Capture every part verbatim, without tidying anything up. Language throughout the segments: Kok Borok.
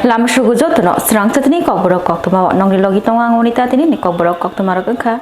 Lama sugu jotono srang chatini kokborok koktwma o nongni logi tongo ang Unita tini ni kokborok koktwma rok wngkha.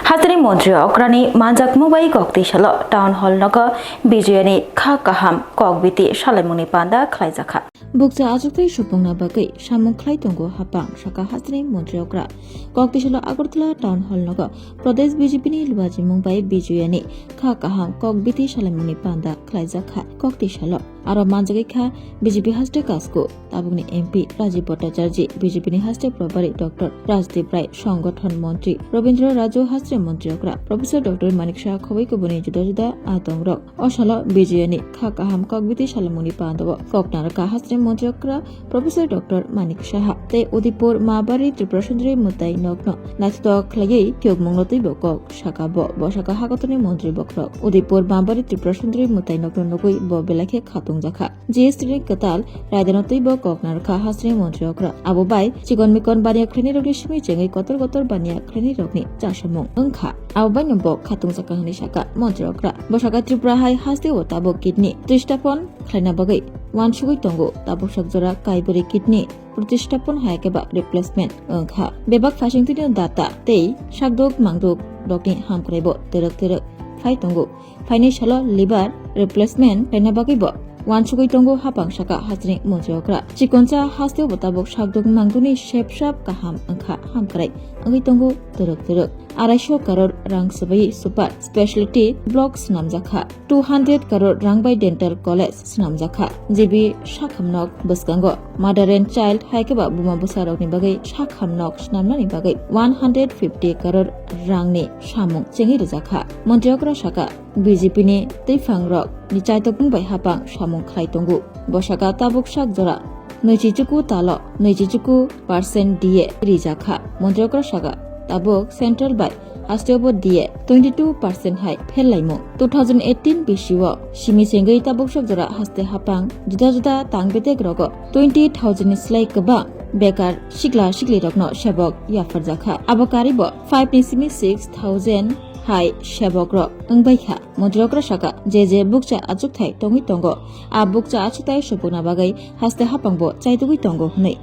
Hasteni montri okrani manjakmung bai kok twi salo town hall nogo Bijoyani kha kaham kok biti salaimungni panda khlaijakha. Bukcha achukthai supungna bagwi samung khlai tongo hapang saka hasteni montri okra. Kok twi salo Agartala town hall nogo Pradesh B J P ni luajimung bai Bijoyani kha kaham kok biti salaimungni panda khlaijakha kok twi salo. Aro manjagwi kha B J P haste kasku tabukni M P Rajiv Bhattacharjee, B J P ni haste probari Doctor Rajdeep Rai, Songgothon Montri Robindra Raju, haste montri okra Professor Doctor Manik Saha khoboi kubuni juda juda adongrok. O salo Bijoyani kha kaham kok biti salamungni pandao kok narwkha haste montri okra Professor Doctor Manik Saha tei Udaipur Mabari Tripura Sundari mwtai nokno naithotok khlaiwi khiyokmungno twibo kok saka bo. Bo saka hakotorni montri bokhorok Udaipur Mabari Tripura Sundari mwtai nokno nugwi bo belai khe khatungjakha. G S T ni kwtal raidano twibo kok narwkha hasteni montri okra. Abo bai chikon mikon baniya khlainai rokni simi chengwi kotor kotor baniya khlainai rokni chasamung wngkha. Abo baino bo khatungjakha hwnwi saka montri okra. Bo saka Tripura hai hasteo tabuk kidney protistapon khlaina bagwi uansugwi tongo. Tabuk sak jora kaibwrwi kidney protistapon hai khe ba replacement wngkha. Bebak phaisingtwino data tei sakduk mangduk rokni hamkrai bo twrwk twrwk phai tongo. Phainai salo liver replacement khlaina bagwi bo uansugwi tongo hapang saka hasteni montri okra. Chikonsa hasteo bo tabuk sakduk mangdukni sepsap kaham wngkha hamkrai wngwi tongo twrwk twrwk. Arai so karor rang swbaiwi super specialty block swnamjakha. Two hundred karor rang bai dental college swnamjakha. G B sakhamnok bwskango mother and child hai khe ba buma bwsa rokni bagwi sakhamnok swnamnani bagwi one hundred fifty karor rangni samung chengwi rwjakha. Montri okra saka B J P ni twiphang rok ni chaitokmung bai hapang samung khlai tongo. Bo saka tabuk sak jora nwichi chuku talo nwichi chuku percent D A rijakha. Montri okra saka tabuk central bai hasteo bo D A twenty two percent hai pherlaimung. Two thousand eighteen bisio simi chengwi tabuk sak jora haste hapang juda juda tang betek rogo twenty thousand ni slai kwbang bekar sikla sikli rokno sebok yapharjakha. Abo kari bo five ni simi six thousand hai sebok rok wngbai kha. Montri okra saka je je bukcha achukthai tongwi tongo, a bukcha achukthai supungna bagwi haste hapang bo chaitugwi tongo hwnwi.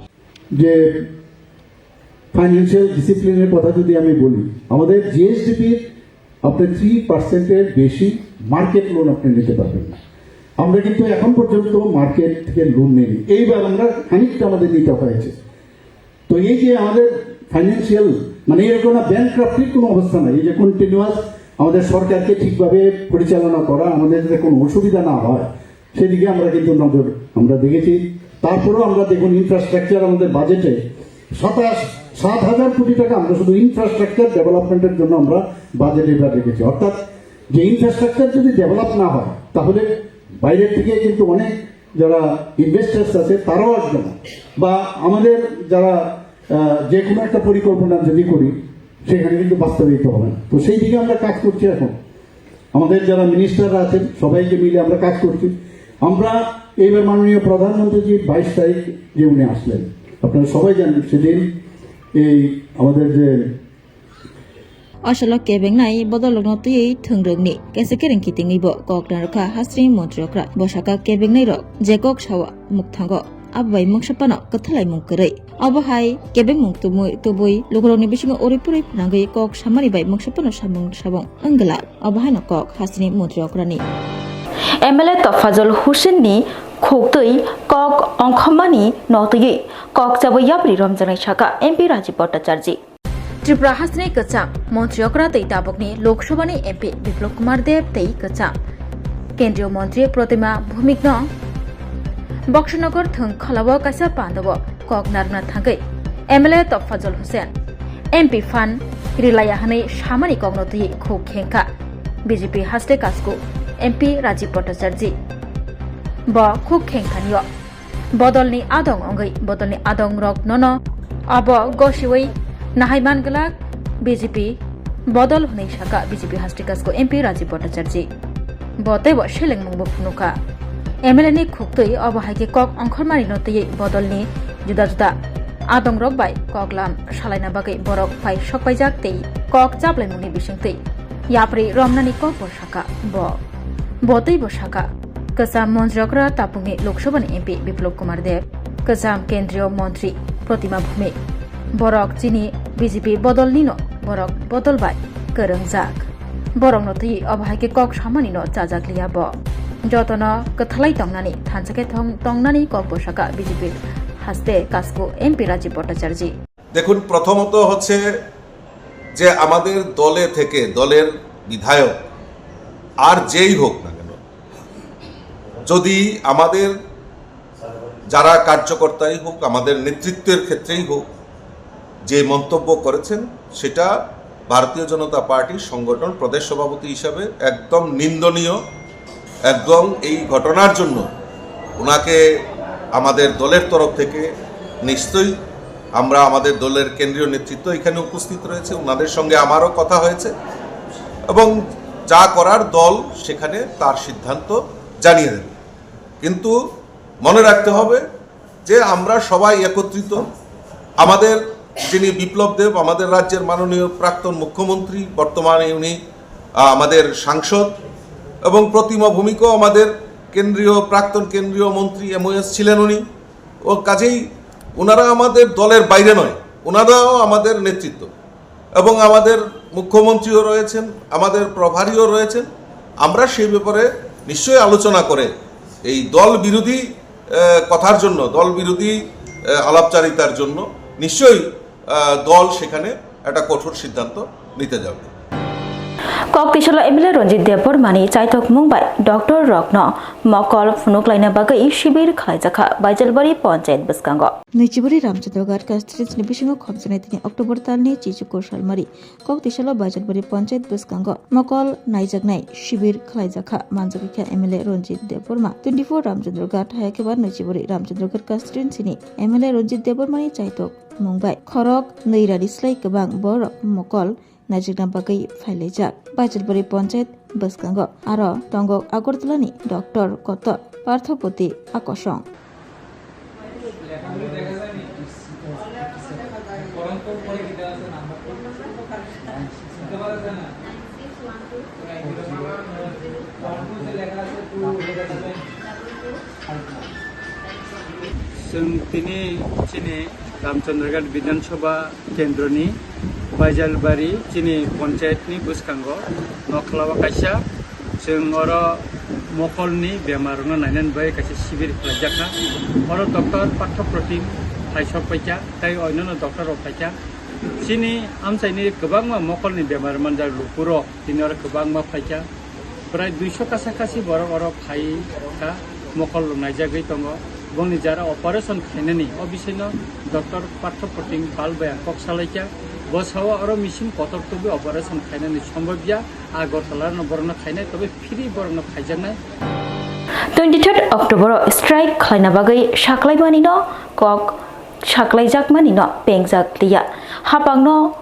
যে ফাইন্যান্সিয়াল ডিসিপ্লিনের কথা যদি আমি বলি, আমাদের জিএসডিপির আপনি থ্রি পার্সেন্টের বেশি মার্কেট লোন আপনি নিতে পারবেন না। আমরা কিন্তু এখন পর্যন্ত মার্কেট থেকে লোন নেইনি, এইবার আমরা খানিকটা আমাদের নিতে হয়েছে। তো এই যে আমাদের ফাইন্যান্সিয়াল, মানে, এরকম না ব্যাংকরাপ্টির কোনো অবস্থা নাই। এই যে কন্টিনিউয়াস আমাদের সরকারকে ঠিকভাবে পরিচালনা করা, আমাদের যাতে কোনো অসুবিধা না হয়, সেদিকে আমরা কিন্তু নজর আমরা দেখেছি। তারপরেও আমরা দেখুন, ইনফ্রাস্ট্রাকচার আমাদের বাজেটে সাতাশ সাত হাজার কোটি টাকা আমরা শুধু ইনফ্রাস্ট্রাকচার ডেভেলপমেন্টের জন্য আমরা বাজেটে এবার রেখেছি। অর্থাৎ যে ইনফ্রাস্ট্রাকচার যদি ডেভেলপ না হয়, তাহলে বাইরের থেকে কিন্তু অনেক যারা ইনভেস্টার্স আছে, তারাও আসবে না। বা আমাদের যারা, আহ, যে কোনো একটা পরিকল্পনা যদি করি, সেখানে কিন্তু বাস্তবায়িত হবে না। তো সেই দিকে আমরা কাজ করছি এখন। আমাদের যারা মিনিস্টাররা আছেন, সবাইকে মিলে আমরা কাজ করছি। আমরা এইবার মাননীয় প্রধানমন্ত্রীজি বাইশ তারিখ যে উনি আসলেন, আপনারা সবাই জানেন, সেদিন এই আমাদের যে O salo kebengnai bodolrokno twiwi thwngrwkni kaisa kereng kitingwi bo kok narwkha hasteni montri okra. Bo saka kebengnairok je kok sao mukthango, abo bai mungsa phano kwthalaimung kwrwi. Obo hai kebengmung tubui tubui lukurokni bisingo uri puri phwnangwi kok samani bai mungsa phano samung sabung wng glak. Obo haino kok hasteni montri okrani. M L A Tofazol Hussain ni khuktwi kok ongkhormani notwi kok chabwi yapri romjaknai saka M P Rajiv Bhattacharjee. Tripura hasteni kwcham montri okra tei tabukni Lok Sabhani M P Biplab Kumar Deb tei kwcham kendriyo montri Protima Bhumikno Boksanagar thwng kholao kaisa pandao kok narwkna thangwi M L A Tofazol Hussain M P phan rilaiya hwnwi samani kokno twiwi khuk khengkha B J P haste kasku M P Rajiv Bhattacharjee. Bo khuk khengkhanio bodolni adong wngwi bodolni adong rok nono abo gosiwi nahai man glak B J P bodol hwnwi saka B J P haste kasku M P Rajiv Bhattacharjee. Bo teibo selengmungbo phunukha. M L A ni khuktwi obo hai khe kok ongkhormani no twiwi bodolni juda juda adong rok bai koklam salaina bagwi borok pai sokpaijak tei kok chaplaimungni bisingtwi yapri romnani kokbo saka bo. Bo teibo saka, kwcham montri okra tabukni Lok Sabhani M P Biplab Kumar Deb. Kwcham kendriyo montri Protima Bhumik. Borok chini B J P bodolnino, borok bodol bai kwrwngjak. Borokno twi obo hai khe kok samanino chajak liya bo. Jotono kwthalai tongnani, thansa khe thong-, tongnani kok bo saka B J P haste Kasku M P Rajiv Bhattacharjee. দেখুন, প্রথমত হচ্ছে যে আমাদের দলে থেকে, দলের বিধায়ক আর যেই হোক না কেন, যদি আমাদের যারা কার্যকর্তাই হোক, আমাদের নেতৃত্বের ক্ষেত্রেই হোক, যে মন্তব্য করেছেন, সেটা ভারতীয় জনতা পার্টির সংগঠন প্রদেশ সভাপতি হিসাবে একদম নিন্দনীয়। একদম এই ঘটনার জন্য ওনাকে আমাদের দলের তরফ থেকে নিশ্চয়ই আমরা, আমাদের দলের কেন্দ্রীয় নেতৃত্ব এখানে উপস্থিত রয়েছে, ওনাদের সঙ্গে আমারও কথা হয়েছে এবং যা করার দল সেখানে তার সিদ্ধান্ত জানিয়ে দেবে। কিন্তু মনে রাখতে হবে যে আমরা সবাই একত্রিত। আমাদের যিনি বিপ্লব দেব, আমাদের রাজ্যের মাননীয় প্রাক্তন মুখ্যমন্ত্রী, বর্তমানে উনি, আহ, আমাদের সাংসদ, এবং প্রতিমা ভৌমিকও আমাদের কেন্দ্রীয়, প্রাক্তন কেন্দ্রীয় মন্ত্রী, এমওএস ছিলেন উনি। ও কাজেই ওনারা আমাদের দলের বাইরে নয়, ওনারাও আমাদের নেতৃত্ব। এবং আমাদের মুখ্যমন্ত্রীও রয়েছেন, আমাদের প্রভারীও রয়েছেন। আমরা সেই ব্যাপারে নিশ্চয়ই আলোচনা করে এই দল বিরোধী, আহ, কথার জন্য, দল বিরোধী, আহ, আলাপচারিতার জন্য নিশ্চয়ই, আহ, দল সেখানে একটা কঠোর সিদ্ধান্ত নিতে যাবে। Kok tisalo M L A Ranjit Debbarmani chaithok mung bai doctor rokno mokol phunuk laina bagwi shibir khlaijakha Baijalbari Panchayat bwskango. Nwichiburi Ramchandra Ghat constituency ni bisingo khopjaknai tini October talni chichukur salmari kok tisalo Baijalbari Panchayat bwskango mokol naijaknai shibir khlaijakha, manjagwikha M L A Ranjit Debbarma. Twenty-four Ramchandra Ghat, hai khe ba Nwichiburi Ramchandra Ghat constituency ni M L A Ranjit Debbarmani chaithok mung bai khorok nwi rani slai kwbang borok mokol naijakna bagwi phailaijak. Baijalbari Panchayat bwskango aro tongo Agartala ni doctor kotor Parthopati Akosong. Chwng tini chini Ramchandraghat Bidhan Sabha kendroni Baijalbari chini panchayat ni bwskango nokhlao kaisa chwng oro mokolni bemar rokno nainani bagwi kaisa sibir khlaijakha. Oro doctor Partho Protim hai sok paikha, tei onyono doctor rok paikha. Chini amchaini kwbangma mokolni bemar manjak lukurok tini oro kwbangma phaikha. Prai duiso kasa kasi borok oro phai kha, mokol rok naijagwi tongo. Bongni jara operation khainani o bisingo doctor Partho Protim Pal bai ang kok salaikha. Bo sao oro machine kotor tubui operation khainani sombobya, Agartala no borokno khainai, tobe free borokno khaijaknai. Twenty-third October o strike khlaina bagwi saklaimani no kok saklaijakmani no pengjak liya. Hapangno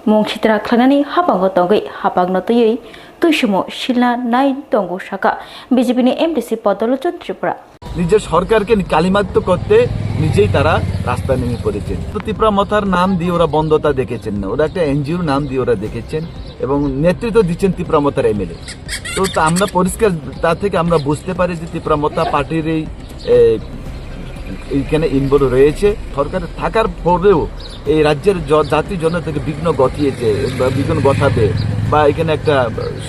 mung sitra khlainani hapango tongwi hapangno twiwi tuisumo silna nai tongo saka B J P ni M D C Padalochon Tripura. নিজের সরকারকে কালিমালিপ্ত করতে নিজেই তারা রাস্তায় নেমে পড়েছেন। তো তিপ্রা মথার নাম দিয়ে ওরা বন্ধতা দেখেছেন না, ওরা একটা এনজিওর নাম দিয়ে ওরা দেখেছেন এবং নেতৃত্ব দিচ্ছেন তিপ্রা মথার এমএলএ। তো তা আমরা পরিষ্কার তা থেকে আমরা বুঝতে পারি যে তিপ্রা মথা পার্টির এই, এ, এইখানে ইনভলভ রয়েছে। সরকারে থাকার পরেও এই রাজ্যের জ-, জাতি জনতাকে বিঘ্ন ঘটিয়েছে বা বিঘ্ন ঘটাবে বা এখানে একটা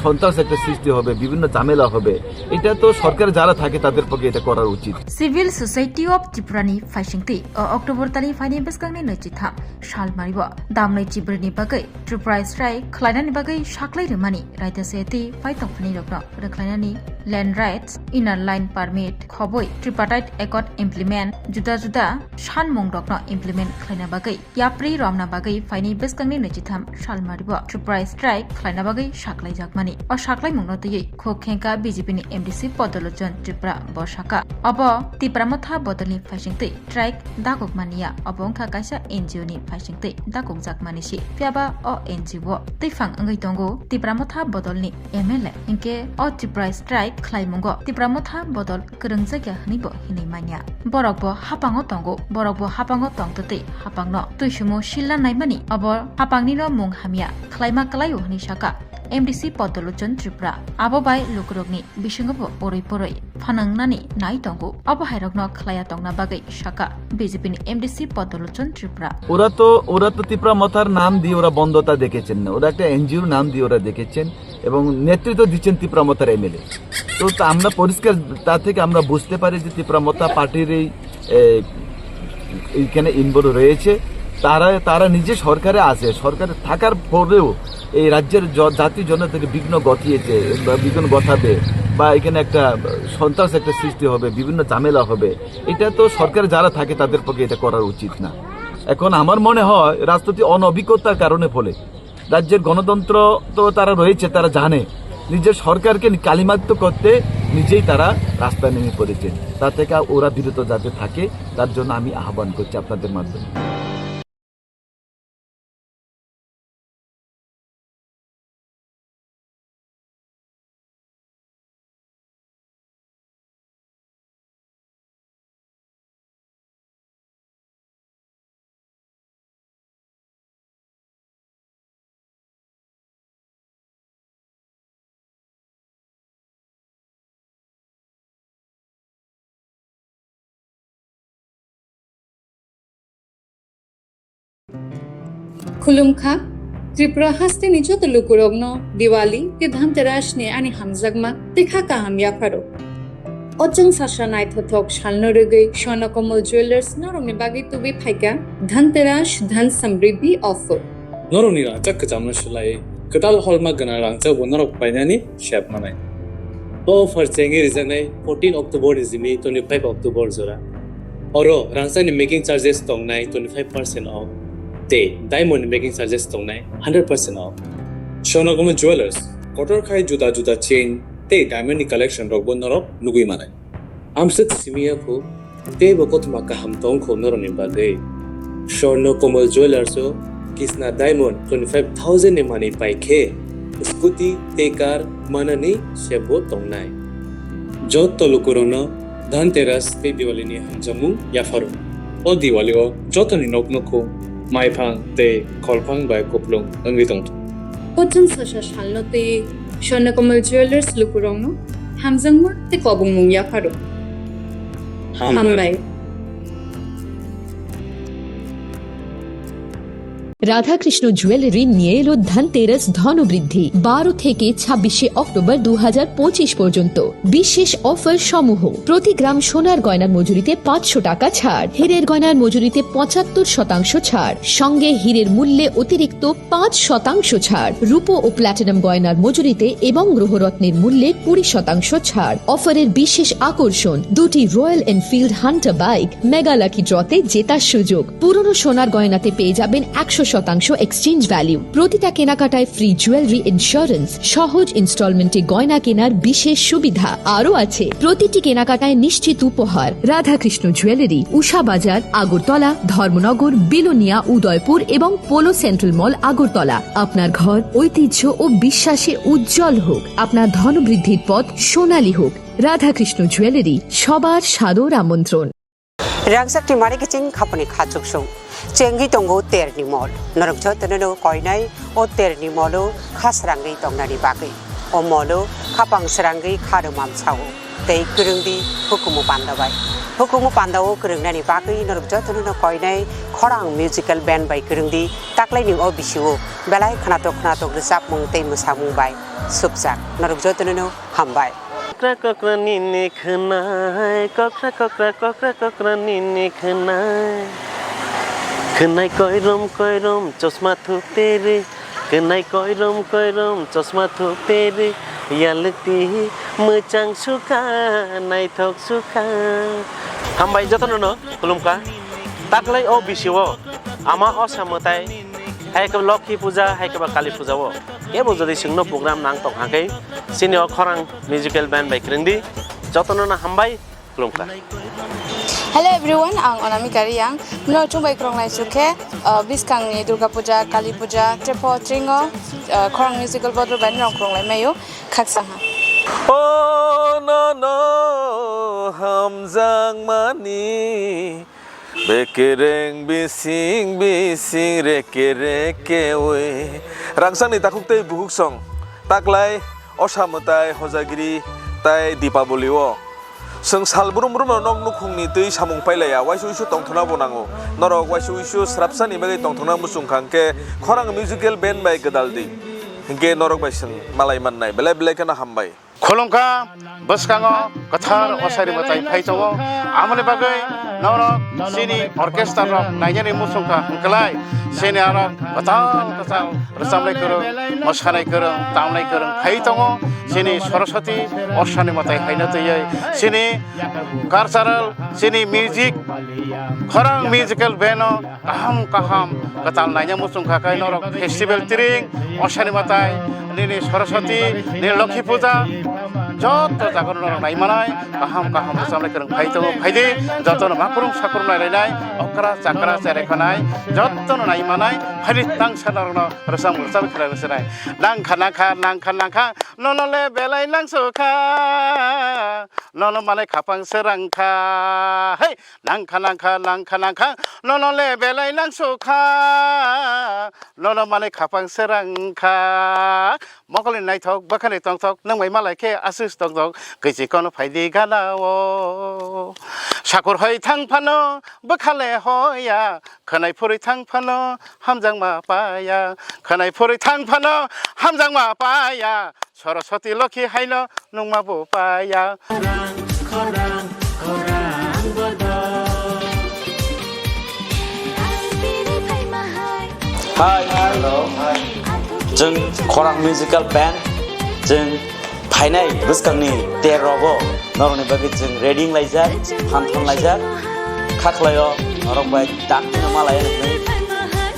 সন্ত্রাস একটা সৃষ্টি হবে, বিভিন্ন ঝামেলা হবে, এটা তো সরকার যারা থাকে তাদের পক্ষে এটা করার উচিত। Civil Society of Tripura ni phaisingtwi o October talni phaini bwskangni nwichitham salmario damnai chibrini bagwi Tripura strike khlainani bagwi saklai rwmani raida sayatwi phai tongphanirokno rwkhlainani land rights, inner line permit, khobwi tripartite accord implement, juda juda sanmungrokno implement khlaina bagwi yapri romna bagwi phaini bwskangni nwichitham salmario Tripura strike khlaina bagwi saklaijakmani. O saklaimungno twiwi khuk khengkha B J P ni M D C Padalochon Tripura. Bo sakha, obo Tipra Motha bodolni phaisingtwi strike dakuk mania, obo wngkha kaisa N G O ni phaisingtwi dakukjakmani se. Phiyaba o N G O twiphang wngwi tongo Tipra Motha bodolni M L A, hinkhe o Tripura strike khlaimungo Tipra Motha bodol kwrwngjakya hwnwi bo hinwi manya. Borok bo hapango tongo, borok bo hapango tongtwtwi hapangno tuisumo silna naimani, obo hapangni no mung hamya khlaima kwlaio hwnwi sa Ka M D C Podolochon Tripura. Abo bai lukurokni bisingo bo oroi poroi phanangnani nai tongo. Abo hairokno khlaiya tongna bagwi saka B J P ni M D C Podolochon Tripura. ওরা তো ওরা তো তিপ্রা মথার নাম দিয়ে ওরা বন্ধতা দেখেছেন না, ওরা একটা এনজিওর নাম দিয়ে ওরা দেখেছেন এবং নেতৃত্ব দিচ্ছেন তিপ্রা মথার এমএলএ। তো তা আমরা পরিষ্কার তা থেকে আমরা বুঝতে পারি যে তিপ্রা মথা পার্টির এই এ, এইখানে ইনভলভ রয়েছে। তারা তারা নিজে সরকারে আছে, সরকারে থাকার পরেও এই রাজ্যের জ- জাতি জনতাকে বিঘ্ন ঘটিয়েছে বা বিঘ্ন ঘটাবে বা এখানে একটা সন্ত্রাস একটা সৃষ্টি হবে, বিভিন্ন ঝামেলা হবে। এটা তো সরকারে যারা থাকে তাদের পক্ষে এটা করার উচিত না। এখন আমার মনে হয় রাজনৈতিক অনভিজ্ঞতার কারণে ফলে রাজ্যের গণতন্ত্র তো তারা রয়েছে, তারা জানে নিজের সরকারকে নি- কালিমালিপ্ত করতে নিজেই তারা রাস্তায় নেমে পড়েছেন। তা থেকে ওরা বিরত যাতে থাকে, তার জন্য আমি আহ্বান করছি আপনাদের মাধ্যমে। Khulumkha, Tripura hasteni joto lukurokno Diwali tei Dhanteras ni ani hamjakma tei kha kaham yapharo. O chwng sasa naithothok salno rwgwi Swarna Kamal Jewellers norokni bagwi tubui phaikha Dhanteras Dhan Samriddhi offer. Norokni rangchak kwchamno swlaiwi kwtal holma gwnang rangchakbo norok painani sep manai. O offer chengwi rijaknai fourteen October ni simi twenty-five October jora. Oro rangchakni making charges tongnai twenty-five percent off tei diamond ni making charges tongnai hundred percent off. Swarna Kamal Jewellers kotor khai juda juda chain tei diamond ni collection rokbo norok nugwi manai. Amswk simi ya kho, teibo kothoma kaham tong kho norokni bagwi. Swarna Kamal Jewellers o Kisna Diamond twenty-five thousand ni manwi pai khe scooty tei car manani sebo tongnai. Joto lukurokno Dhanteras tei Diwali ni hamjakmung yapharo. O Diwali o jotoni nok nokho maiphang tei kholphang bai kuplung wngwi tongthung. O chwng sasa salno twi Swarna Kamal Jewellers lukurokno hamjakma tei kobongmung yapharo. Hambai. Hambai. Radhakrishna jewellery নিয়ে এলো ধনতেরাস ধনবৃদ্ধি, বারো থেকে ছাব্বিশে অক্টোবর দু হাজার পঁচিশ পর্যন্ত। বিশেষ অফার সমূহ: প্রতি গ্রাম সোনার গয়নার মজুরিতে পাঁচশো টাকা ছাড়, হীরের গয়নার মজুরিতে পঁচাত্তর শতাংশ ছাড়, সঙ্গে হীরের মূল্যে অতিরিক্ত পাঁচ শতাংশ ছাড়, রূপো ও প্ল্যাটিনাম গয়নার মজুরিতে এবং গ্রহরত্নের মূল্যে কুড়ি শতাংশ ছাড়। অফারের বিশেষ আকর্ষণ, দুটি royal Enfield Hunter bike, mega lucky ড্রতে জেতার সুযোগ। পুরনো সোনার গয়নাতে পেয়ে যাবেন একশো শতাংশ এক্সচেঞ্জ ভ্যালু। প্রতিটা কেনাকাটায় ফ্রি জুয়েলারি ইন্স্যুরেন্স, সহজ ইনস্টলমেন্টে গয়না কেনার বিশেষ সুবিধা। আরও আছে প্রতিটি কেনাকাটায় নিশ্চিত উপহার। রাধাকৃষ্ণ জুয়েলারি, উষা বাজার, আগরতলা, ধর্মনগর, বিলোনিয়া, উদয়পুর এবং পোলো সেন্ট্রাল মল, আগরতলা। আপনার ঘর ঐতিহ্য ও বিশ্বাসে উজ্জ্বল হোক, আপনার ধনবৃদ্ধির পথ সোনালী হোক। রাধাকৃষ্ণ জুয়েলারি, সবার সাদর আমন্ত্রণ। Rangchak ni mari kiching khapani khachuksong. Chengwi tongo terni mol. Norok jotono no koinai o terni molo kha srangwi tongnani bagwi. O molo khapang srangwi kha rwmam sao. Tei kwrwngdi hukumu panda bai. Hukumu panda o kwrwngnani bagwi norok jotono no koinai khorang musical band bai kwrwngdi taklaini o bisio belai khnatok khnatok rwchapmung tei mwsamung bai supjak. Norok jotono no hambai. Kokra kokra nini khwnai, kokra kokra kokra kokra nini khwnai. Khwnai koirom koirom chosma thupere, khwnai koirom koirom chosma thupere, yalti mwchang sukha, naithok sukha. Hambai jotono no khulumkha. Taklai o bisio ama o samwtai hai khe Lokhi puja, hai khe ba Kali puja o. Kebo jodi chwngno program nang tong hakhe, chini o khorang musical band bai kwrwngdi. Jotono no hambai, khulumkha. Hello everyone, ang Anamika Reang. Mno chumbai khorang lai chukhe, uh, biskang ni Durga Puja, Kali Puja, Trepo, Tringo, uh, khorang musical bodol bai nrong khorang lai mayo, khaksa ha. O no no hamjak mani. Bekereng bising bising reke reke oi. Rangsangni takhuk tei bukhuk song, taklai, osa mwtai, hojagiri tai Dipaboli o. Chwng sal brum brumno nok nukhungni twi samung pailaiya, waisa uisu tongthokna bo nango. Norok waisa uisu srapsani bagwi tongthokna muchung kha hwnkhe khorang musical band bai gwdal di. Hinkhe norok bai chwng malai mannai. Belai belai kheno hambai. Khulumkha, bwskango kwthar osaini mwtai phai tongo. Amoni bagwi norok chini orchestra rok nainani muchung kha hwnkhlai, chini aro kwtal kwtal rwchapnai kwrwng, mwsanai kwrwng, tamnai kwrwng phai tongo. Chini Saraswati osaini mwtai haino twiwi chini cultural, chini music, khorang musical band o kaham kaham kwtal naina muchung kha khe norok festival tring, osaini mwtai, nini Saraswati, nini Lokhi Puja, joto jaga norok nai manai, kaham kaham bwchamlai kwrwng phai tongo, phai di, jotono makhurung sakhurung nai lainai, okra chakra cherai khanai, jotono nai manai, phai di tangsa norokno rwchap rwchap khlai rwchapnai. Nangkha nangkha nangkha nangkha, nono le belai nangsukha, nono manai khapang srangkha, hei! Nangkha nangkha nangkha nangkha, nono le belai nangsukha, nono manwi khapang srangkha. Mokolni naithok bwkhani tongthok, nwng bai malai khe aswk tongthok, kwichi kono phaidi gana o. Sakur hai thang phano bwkha le hoya, khwnai phurwi thang phano hamjakma paya, khwnai phurwi thang phano hamjakma paya. Saraswati Lokhi haino nungma bo paya. Hai, hello. Chwng Khorang Musical Band, chwng phainai bwskangni ter rogo norokni bagwi chwng ready wnglaijak, phan thanlaijak. Khaklaio norok bai dakno malai nuknai.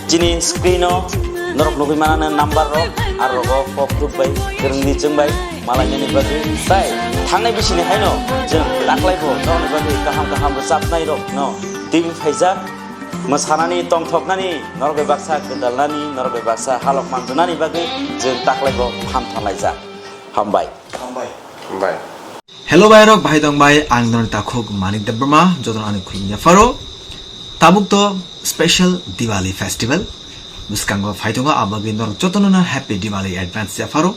Chini screen o norok nugwi manana number rok, aro rogo kok tuk bai kwrwngni chwng bai malainani bagwi. Tai thangnai bisini haino chwng taklaibo norokni bagwi kaham kaham rwchapnai rokno twiwi phaijak. Mwsanani, tongthoknani, norok bai baksa gwdalnani, norok bai baksa halok manjwnani bagwi chwng taklaibo phan thanlaijak. Hambai. Hambai. Hambai. Hello bai rok, bahai tong bai, ang norok takhuk Manik Debbarma, jotono ani khulum yapharo. Tabuk to special Diwali festival bwskango phai tongo, abagwi norok jotono no happy Diwali advance yapharo.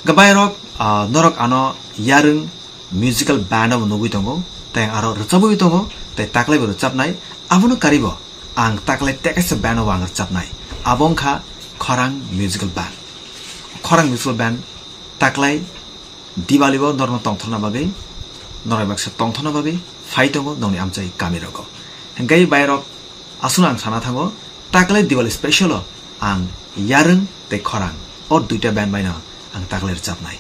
Gabai rok, ah, norok ano yarwng musical band bo nugwi tongo, tei aro rwchabwi tongo, tei taklai bo rwchabnai, abono karibo ang taklai tekaisa band bo ang rwchabnai, abo wngkha Khorang Musical Band. Khorang Musical Band taklai Diwali o norokno tongthokna bagwi, norok baksa tongthokna bagwi phai tongo nokni amchai kami rogo. Hingke bai rok aswkno ang sana thango, taklai Diwali special o ang yarwng tei khorang o duita band bai no ang taklai rwchabnai.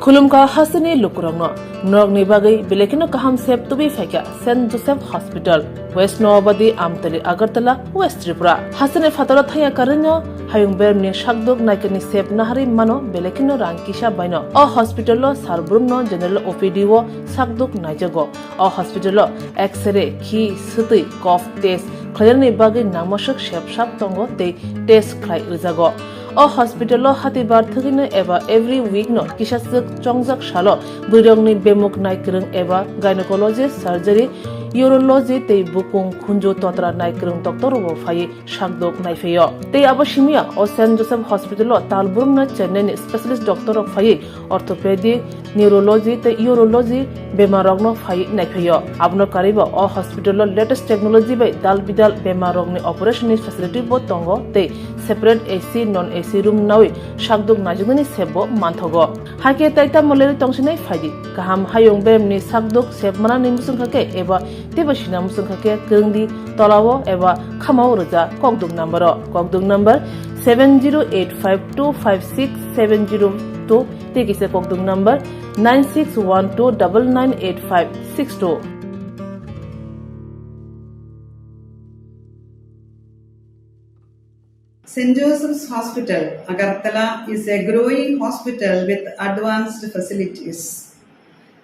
Khulumkha hasteni lukurokno, norokni bagwi belai kheno kaham sep tubui phaikha Saint Joseph Hospital, West Noabadi, Amtali, Agartala, West Tripura. Hasteni phataro thangya karwino hayung beremni sakduk naikani sep naharwi mano belai kheno rang kisa baino. O hospital o sar brumno general O P D o sakduk naijago. O hospital o X-ray, khi, swtwi, cough test khlainani bagwi nangmaswk sep sap tongo tei test khlai rwjago. O hospital o hatibar thwgwino eba every week no kisa swk chongjak salo bwrwirokni bemuk naikwrwng eba gynecology, surgery, urology tei bukung khunju totra naikwrwng doctor rokbo phaiwi sakdok naiphaio. Tei abo simiya o Saint Joseph Hospital o tal brumno Chennai ni specialist doctor rok phaiwi orthopedic, neurology tei urology bemar rokno phaiwi naiphaio. Abono karwibo o hospital o latest technology bai dal bidal bemar rokni operation ni facility bo tongo tei separate A C, non A C room nawi sakdok naijaknani sep bo manthogo. Hakhe tai tamo lerwi tongsinai phaidi. Kaham hayung beremni sakdok sep manani muchungkha khe eba teibo sina muchungkha khe kwrwngdi tolao eba khamao rwja kokduk number o. Kokduk number seven zero eight five two five six seven zero two tei kisa kokduk number nine six one two double nine eight five six two. Saint Joseph's Hospital, Agartala is a growing hospital with advanced facilities.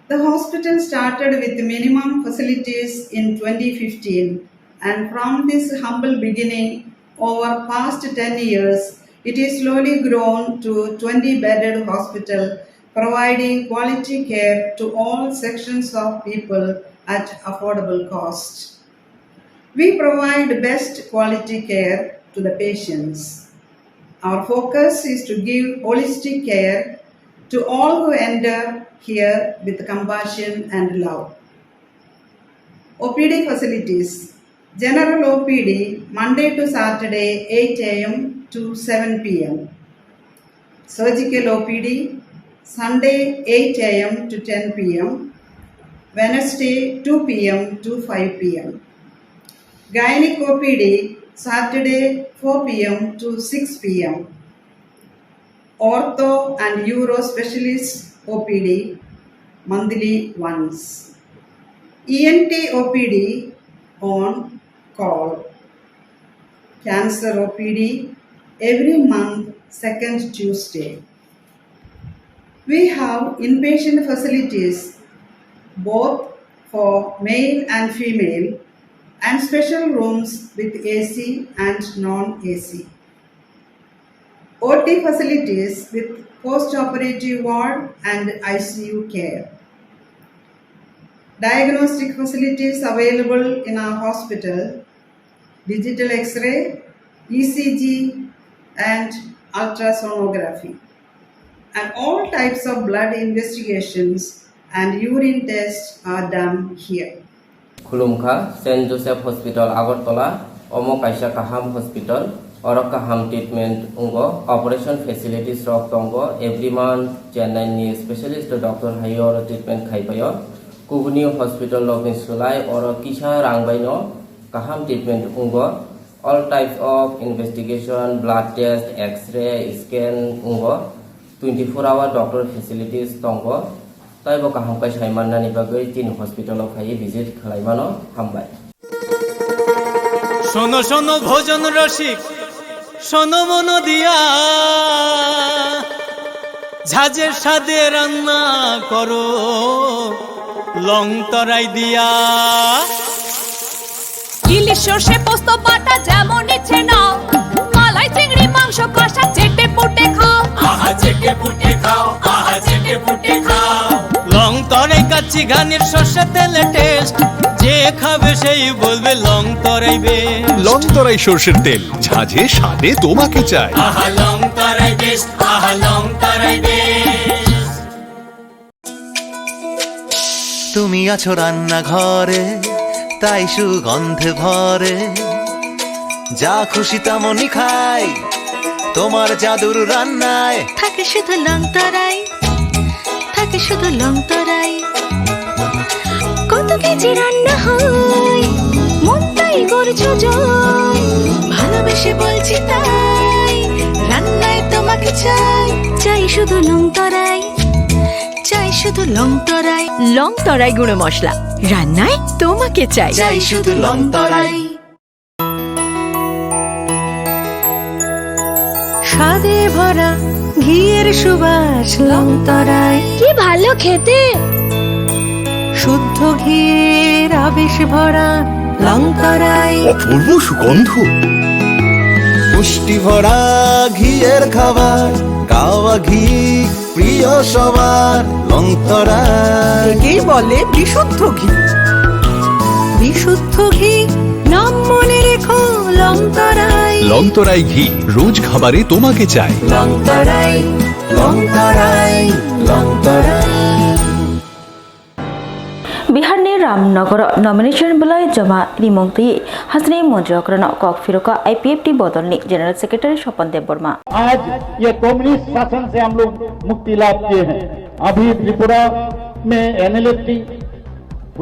The hospital started with minimum facilities in twenty fifteen, And from this humble beginning, over past ten years, it is slowly grown to twenty bedded hospital, providing quality care to all sections of people at affordable cost. We provide best quality care to the patients. Our focus is to give holistic care to all who enter here with compassion and love. O P D facilities. General O P D, Monday to Saturday, eight a m to seven p m. Surgical O P D, Sunday, eight a m to ten p m, Wednesday, two p m to five p m. Gynec O P D, Saturday, four p m to six p m. Ortho and Uro Specialist O P D, monthly once. E N T O P D on call. Cancer O P D every month, second Tuesday. We have inpatient facilities both for male and female and special rooms with A C and non-A C. O T facilities with post-operative ward and I C U care. Diagnostic facilities available in our hospital, digital X-ray, E C G, and ultrasonography. And all types of blood investigations and urine tests are done here. Khulumkha, Saint Joseph Hospital, Agartala, omo kaisa kaham hospital, oro kaham treatment wngo, operation facilities rok tongo, every month Chennai ni specialist doctor hai oro treatment khai paio. Kubuni hospital rokni slai oro kisa rang bai no kaham treatment wngo. All types of investigation, blood test, X-ray, scan wngo. Twenty-four hour doctor facilities tongo. Taibo kaham khe sai mannani bagwi chini hospital o phaiwi visit khlai mano. Hambai. শোনো শোনো ভোজন রসিক, শোনো মন দিয়া, ঝাঁঝের স্বাদে রান্না করো লং তরাই দিয়া। ইলিশ সর্ষে পোস্ত বাটা যেমন ইচ্ছে নাও, মালাই চিংড়ি মাংস কষা চেটে পুটে খাও। আহা চেটে পুটে খাও, আহা চেটে পুটে খাও। লং তরাই কাচ্চি ঘানির সর্ষে তেলে টেস্ট, যে খাবে সেই বলবে লং তরাই বেস্ট। লং তরাই সর্ষের তেল, ঝাঁঝে স্বাদে তোমাকে চাই। আহা লং তরাই বেস্ট, আহা লং তরাই বেস্ট। তুমি আছো রান্নাঘরে, তাই সুগন্ধে ভরে। যা খুশি তেমনই খাই, তোমার জাদুর রান্নায়। থাকে শুধু লং তরাই, থাকে শুধু লং তরাই। কত কেজি রান্না হয়, মনটাই করছো জয়। ভালোবেসে বলছি তাই, রান্নায় তোমাকে চাই। চাই শুধু লং তরাই। চাই শুধু লং তরাই। লং তরাই গুঁড়ো মশলা, রান্নায় তোমাকে চাই। চাই শুধু লং তরাই। স্বাদে ভরা ঘিয়ের সুবাস লং তরাই। কি ভালো খেতে। শুদ্ধ ঘিয়ের আবেশ ভরা লং তরাই। অপূর্ব সুগন্ধ। পুষ্টি ভরা ঘিয়ের খাবার, গাওয়া ঘি প্রিয় সবার, লং তরাই। একেই বলে বিশুদ্ধ ঘি। বিশুদ্ধ ঘি, নাম মনে রেখো লং তরাই। লং তরাই ঘি, রোজ খাবারে তোমাকে চাই। লং তরাই, লং তরাই, লং তরাই। Bihar ni Ramnagar o nomination belai joma rimung twi hasteni montri okra no kok phirokha I P F T bodol ni General Secretary Swapan Debbarma. आज ये कम्युनिस्ट शासन से हम लोग मुक्ति लाभ किए हैं। अभी त्रिपुरा में एन एल एफ टी,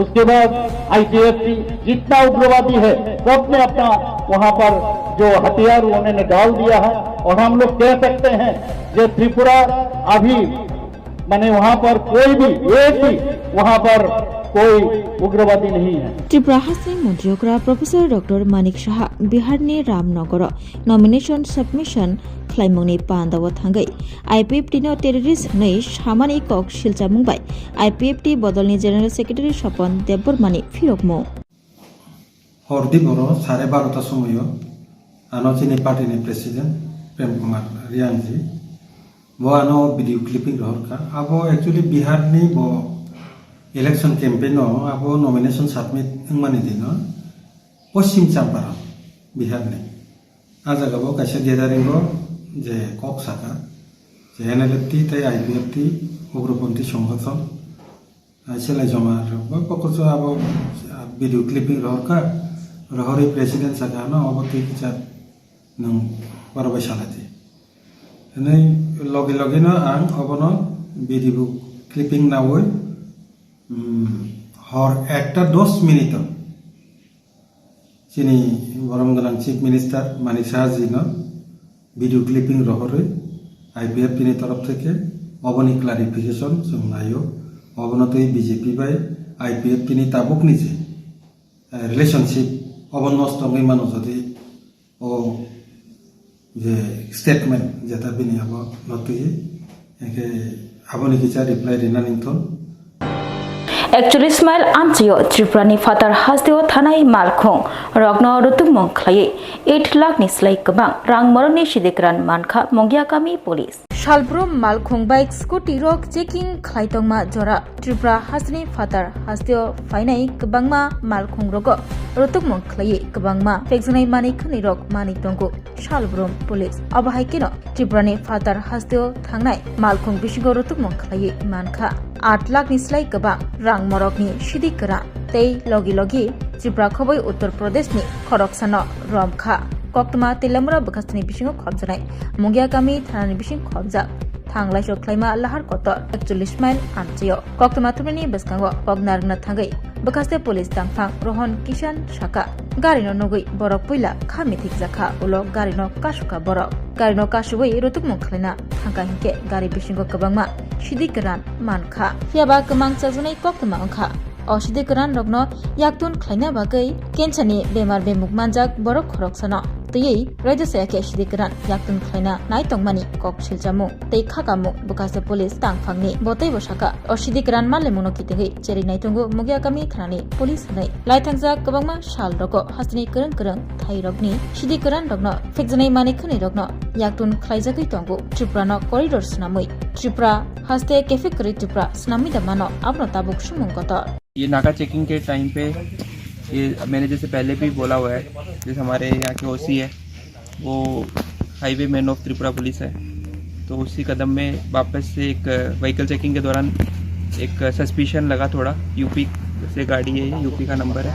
उसके बाद आई टी एफ टी, जितना उग्रवादी है, सबने अपना वहाँ पर जो हथियार उन्होंने डाल दिया है। और हम लोग कह सकते हैं कि त्रिपुरा अभी माने वहाँ पर कोई भी, एक भी वहाँ पर कोई उग्रवादी नहीं है। Tripura hasteni montri okra Professor Doctor Manik Saha Bihar ni Ramnagar o nomination submission khlaimungni panda o thangwi I P F T no terrorist hwnwi samani kok silchamung bai I P F T bodolni General Secretary Swapan Debbarma ni phirokmung. Hor di boro sare barota somoio ano chini party ni president Prem Kumar Riangji bo ano video clipping rohorkha. Abo actually Bihar ni bo election campaign o abo nomination submit wngmani dino Poschim Champaran, Bihar ni. A jaga bo kaisa gathering o je kok saka je N L F T tei I P F T ugroponthi songothon. Selai joma rok bo kokoso abo, ah, video clipping rohorkha, rohorwi president saka ano obo twi kisa nwng oro bai salai di. Hwnwi logi logi no ang obono video clipping nawi, hmm, hor ekta dos minute o chini borom gwnang Chief Minister Manik Saha ji no video clipping rohorwi I P F T ni torof theke oboni clarification chwng naio. Obono twi B J P bai I P F T ni tabukni je, eh, relationship obo nosto wngwi mano jodi o je statement jeta bini abo notwi, hingke aboni kisa reply rina ningthon. Ekchollish mile amchio Tripura ni phatar hasteo thanai malkhung rokno rutukmung khlaiwi eight lakh ni slai kwbang rang morokni sidi kwran mankha Mungia kami police. Salbrum malkhung bike scooty rok checking khlai tongma jora. Tripura hasteni phatar hasteo phainai kwbangma malkhung rogo rutukmung khlaiwi kwbangma phekjaknai manwi khwnwi rok manwi tongo. Salbrum police. Abo hai kheno Tripura ni phatar hasteo thangnai malkhung bisingo rutukmung khlaiwi mankha aat lakh ni slai kwbang rang morokni sidi kwran tei logi logi Tripura khoboi Uttar Pradesh ni khoroksano romkha. Koktwma Telamura bwkhasteni bisingo khopjaknai Mungia kami thanani bising khopjak thanglaiso khlaima lahar kotor ekchollish mile amchio. Koktwma thumnani bwskango kok narwkna thangwi bwkhaste police tangphang Rohon Kishan saka, garino nugwi borok puila kha mithikjakha, ulo garino kasukha borok. Garino kasugwi rutukmung khlaina thangkha hinkhe gari bisingo kwbangma sidi kwran mankha. Phiyaba kwmang chajaknai koktwma wngkha. O sidi kwran rokno yaktun khlaina bagwi cancer ni bemar bemuk manjak borok khoroksano twiwi raida saya khe sidi kwran yaktun khlaina nai tongmani kok silchamung tei khakamung bwkhaste police tangphangni. Bo teibo saka, o sidi kwran manlaimungno kitingwi cherwi nai tongo Mungia kami thanani police hwnwi. Laithangjak kwbangma sal rogo hasteni kwrwng kwrwng thai rokni sidi kwran rokno phekjaknai manwi khwnwi rokno yaktun khlaijagwi tongo. Tripura no corridor swnamwi Tripura haste kephek kwrwi Tripura swnamwi da mano, abono tabuk sumung kotor. ये नाका चेकिंग के टाइम पे ये मैंने जैसे पहले भी बोला हुआ है, जैसे हमारे यहाँ के ओसी है, वो हाईवे मैन ऑफ त्रिपुरा पुलिस है, तो उसी कदम में वापस से एक व्हीकल चेकिंग के दौरान एक सस्पिशन लगा थोड़ा। यूपी से गाड़ी है, यूपी का नंबर है,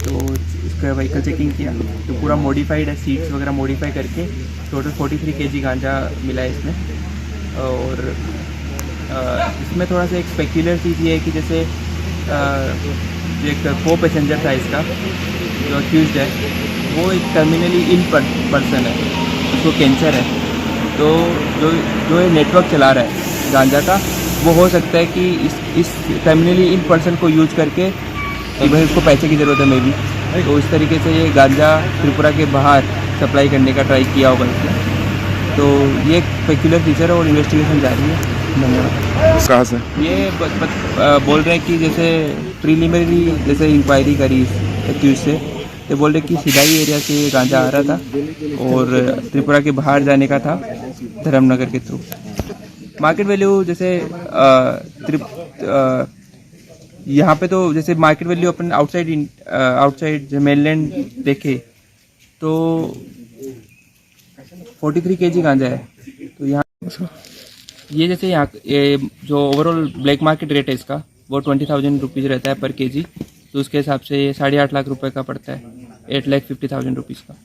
तो इसका व्हीकल चेकिंग किया तो पूरा मॉडिफाइड है, सीट्स वगैरह मॉडिफाई करके टोटल फोर्टी थ्री केजी गांजा मिला है इसमें। और अ, इसमें थोड़ा सा एक स्पेक्युलर चीज़ ये है कि जैसे, अ, जो एक को पैसेंजर था इसका, जो अक्यूज्ड है, वो एक टर्मिनली इल पर्सन है, उसको कैंसर है। तो जो जो ये नेटवर्क चला रहा है गांजा का, वो हो सकता है कि इस इस टर्मिनली इल पर्सन को यूज़ करके कि भाई उसको पैसे की ज़रूरत है मे बी, तो इस तरीके से ये गांजा त्रिपुरा के बाहर सप्लाई करने का ट्राई किया होगा इसने। तो ये एक पेक्यूलियर फीचर है और इन्वेस्टिगेशन जारी है। धन्यवाद। कहाँ से? ये ब, ब, अ, बोल रहे हैं कि जैसे प्रीलिमिनरी जैसे इंक्वायरी करी एक्यूज से, तो बोल रहे कि सिदाई एरिया से ये गांजा आ रहा था और त्रिपुरा के बाहर जाने का था धर्मनगर के थ्रू। मार्केट वैल्यू जैसे, अ, त्रिप-, अ, यहाँ पे तो जैसे मार्केट वैल्यू अपन आउटसाइड इन-, अ, आउटसाइड जो मेनलैंड देखे तो फोर्टी थ्री केजी गांजा है। तो यहाँ ये जैसे यहाँ ये जो ओवरऑल ब्लैक मार्केट रेट है इसका, वो ट्वेंटी थाउजेंड रुपीज़ रहता है पर केजी, तो उसके हिसाब से ये साढ़े आठ लाख रुपए का पड़ता है, एट लाख फिफ्टी थाउजेंड रुपीज़ का।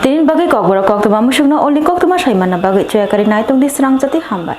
Tini bagwi kokborok koktwma musukno only koktwma sai manna bagwi choya kari nai tongdi srang jati hambai.